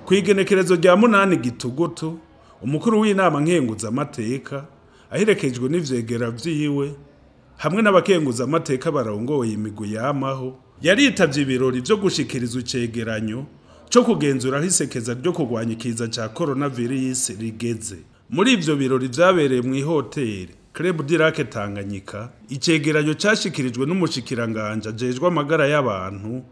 Kw'igenekerezo rya 8 Gitugutu, umukuru w'inama nkenguzamateka aherekejwe n'ivyegera vyiwe hamwe n'abakenguzamateka barongoye imigwi yamaho, yaritavye ibirori vyo gushikirizwa icegeranyo co kugenzura aho isekeza ryo kurwanya ikiza ca coronavirus rigeze. Muri ivyo birori vyabereye mw'ihoteli Club du Lac Tanganyika, icegeranyo cashikirijwe n'umushikiranganje ajejwe amagara y'abantu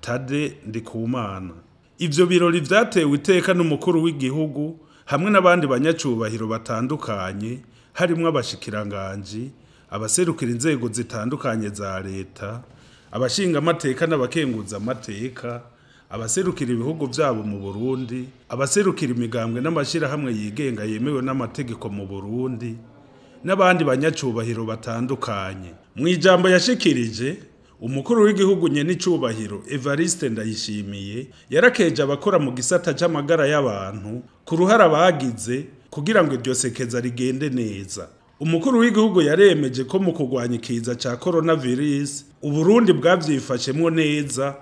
Tade Ndikumana. Ivyo birori vyatewe iteka n'umukuru w'igihugu hamwe n'abandi banyacubahiro batandukanye, harimwo abashikiranganji, abaserukira inzego zitandukanye za leta, abashingamateka n'abakenguzamateka, abaserukira ibihugu vyabo mu Burundi, abaserukira imigambwe n'amashirahamwe yigenga yemewe n'amategeko mu Burundi, n'abandi banyacubahiro batandukanye. Mw'ijambo yashikirije, umukuru w'igihugu nyenicubahiro Evariste Ndayishimiye yarakeje abakora mu gisata c'amagara y'abantu ku ruhara bagize kugira ngo iryo sekeza rigende neza. Umukuru w'igihugu yaremeje ko mu kurwanya ikiza ca coronavirus Uburundi bwavyifashemwo neza,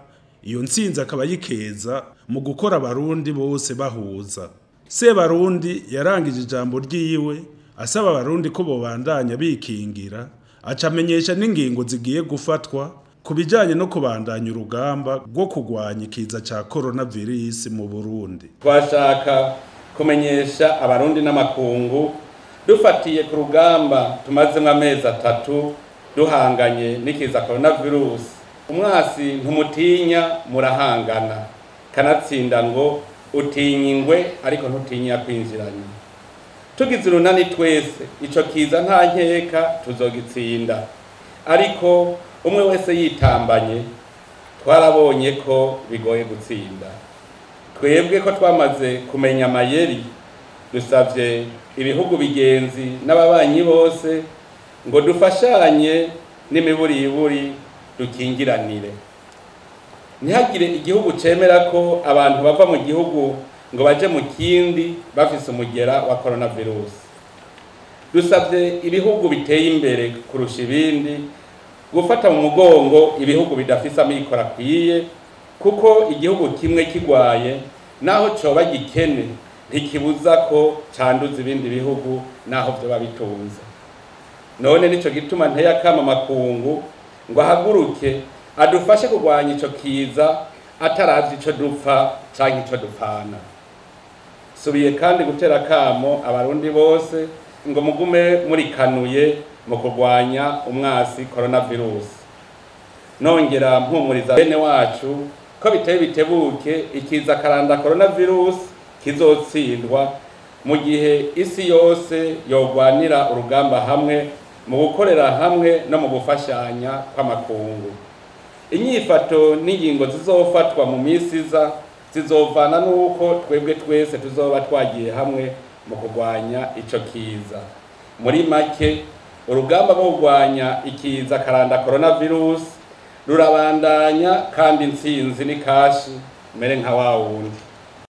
iyo ntsinzi akaba yikeza mu gukora abarundi bose bahuza. Sebarundi yarangije ijambo ryiwe asaba abarundi ko bobandanya bikingira, acamenyesha n'ingingo zigiye gufatwa ku bijanye no kubandanya urugamba rwo kurwanya ikiza ca coronavirus mu Burundi. Twashaka kumenyesha abarundi n'amakungu dufatiye ku rugamba tumazemwo amezi 3 duhanganye n'ikiza coronavirus. Umwasi ntumutinya, murahangana, kanatsinda ngo utinya ingwe ariko ntutinya kwinjiranya. Tugize urunani twese, ico kiza nta nkeka tuzogitsinda, ariko umwe wese yitambanye twarabonye ko bigoye gutsinda. Twebwe ko twamaze kumenya amayeri, dusavye ibihugu bigenzi n'ababanyi bose ngo dufashanye n'imiburiburi dukingiranire. Ntihagire igihugu cemera ko abantu bava mu gihugu ngo baje mu kindi bafise umugera wa coronavirus. Dusavye ibihugu biteye imbere kurusha ibindi gufata mu mugongo ibihugu bidafise amikoro akwiye, kuko igihugu kimwe kigwaye naho coba gikene ntikibuza ko canduza ibindi bihugu naho vyoba bitunze. None nico gituma nteye akama makungu ngo ahaguruke adufashe kurwanya ico kiza ataravye ico dupfa canke ico dupfana. Subiye kandi gutera akamo abarundi bose ngo mugume murikanuye mu kurwanya umwasi coronavirus. Nongera mpumuriza bene wacu ko biteye bitebuke ikiza karanda coronavirus kizotsindwa mu gihe isi yose yogwanira urugamba hamwe mu gukorera hamwe no mu gufashanya kw'amakungu. Inyifato n'ingingo zizofatwa mu minsi iza zizovana n'uko twebwe twese tuzoba twagiye hamwe mu kurwanya ico kiza. Muri make, urugamba rwo kurwanya ikiza karanda coronavirus rurabandanya kandi intsinzi ni kashi mere nka wa wundi.